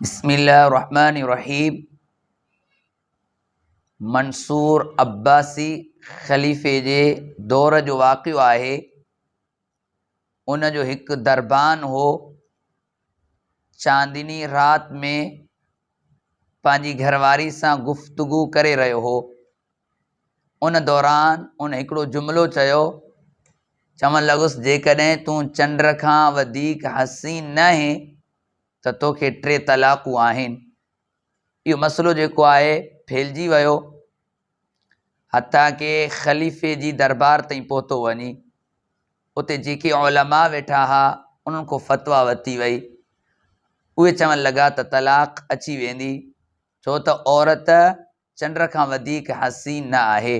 بسم الله الرحمن الرحيم منصور عباسي خليفي جي دور جو واقعو آهي. ان جو هڪ دربان هو. چاندني رات ۾ پنهنجي گهرواري سان گفتگو ڪري رهيو هو. ان دوران ان هڪڙو جملو چيو، چوڻ لڳس جيڪڏهن تون چنڊ کان وڌيڪ حسين ناهين ته توکي ٽي طلاقون آهن. اهو مسئلو جيڪو آهي ڦهلجي ويو حتيٰ ڪه خليفي جي دربار تائين پهتو وڃي. اتي جيڪي علماء ويٺا ها انهن کان فتويٰ ورتي وئي. اهي چوڻ لڳا ته طلاق اچي ويندي ڇو ته عورت چنڊ کان وڌيڪ حسين نه آهي.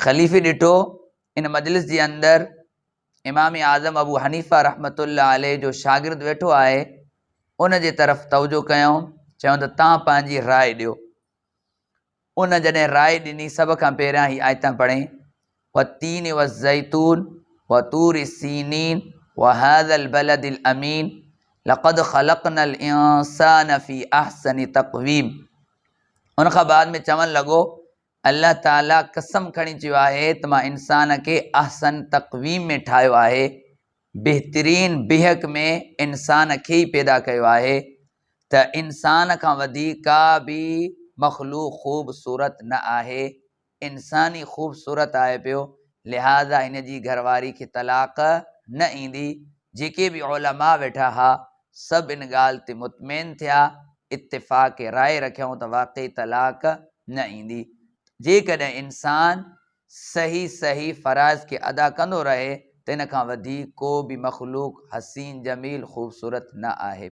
خليفي ڏٺو ان مجلس جي اندر امام اعظم ابو حنيفه رحمة الله عليه جو شاگرد ويٺو آهي، ان جي طرف توجه ڪيائون، چيائون ته تان پنهنجي راء ڏيو. ان جڏهن راء ڏني سڀ کان پهريان هي آيتان پڙهين، والتين والزيتون وطور سينين وهذا البلد الامين لقد خلقنا الانسان في احسن تقويم. ان کان بعد ۾ چون لڳو الله تعاليٰ قسم کڻي چيو آهي ته مان انسان کي احسن تقويم ۾ ٺاهيو آهي، بهترين بيهڪ ۾ انسان کي ئي پيدا ڪيو آهي ته انسان کان وڌيڪ ڪا به مخلوق خوبصورت نه آهي، انسان ئي خوبصورت آهي پيو، لهٰذا هن جي گهرواري کي طلاق نه ايندي، جيڪي به علماء ويٺا ها سڀ ان ڳالهه تي مطمئن ٿيا، اتفاق راء رکيائون ته واقعي طلاق نه ايندي. جيڪڏهن انسان صحيح صحيح فرائض کي ادا ڪندو رهي ته ان کان وڌيڪ ڪو به مخلوق حسين جميل خوبصورت نه آهي.